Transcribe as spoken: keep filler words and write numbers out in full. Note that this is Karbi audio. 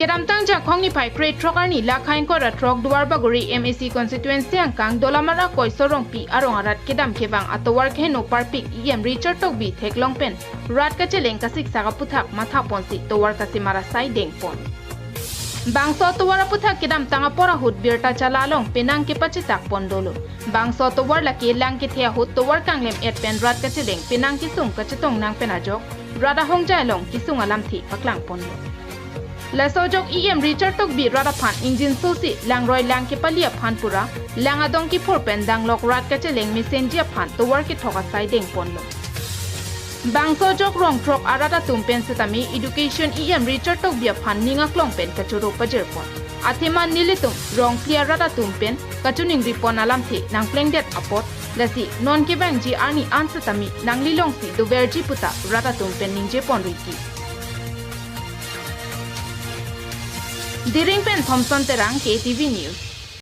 Kedamtang Jakhong niphai krethrok arni lakha ingkoi ra throk Duarbagori M A C constituency angkang Dolamara Koiso Rongpi arong arat kedam kevang atovar keheno parpik E M Richard Tokbi theklong pen rat kacheleng kasiksak aputhak mathaponsi tovar kasemar asai dengpon. Bangso tovar aputhak kedamtang apor ahut birta chala along penang kepachitak pon dolo. Bangso tovar lake lang kethe ahut tovar kanglem et pen rat kacheleng penang kesung kachetong nang pen ajok rat ahongjai along kesung alamthe paklangponlo. Laso ajok E M Richard Tokbi rat aphan ingjinsosi langroi lang kepali aphan pura lang adong kiphur pen danglok rat kacheleng mesenji aphan tovar kethok asai dengponlo. Bangso ajok rong throk arat atum pen setame Education E M Richard Tokbi aphan ning aklong pen kachoro pajirpon. Athema nelitum rong phli arat atum pen kachiningri pon alamthe nangplengdet apot, lasi non kevangji arni an setame nanglilongsi doverji puta rat atum pen ningje pon riki. Diring pen Thompson Terang, K T V News.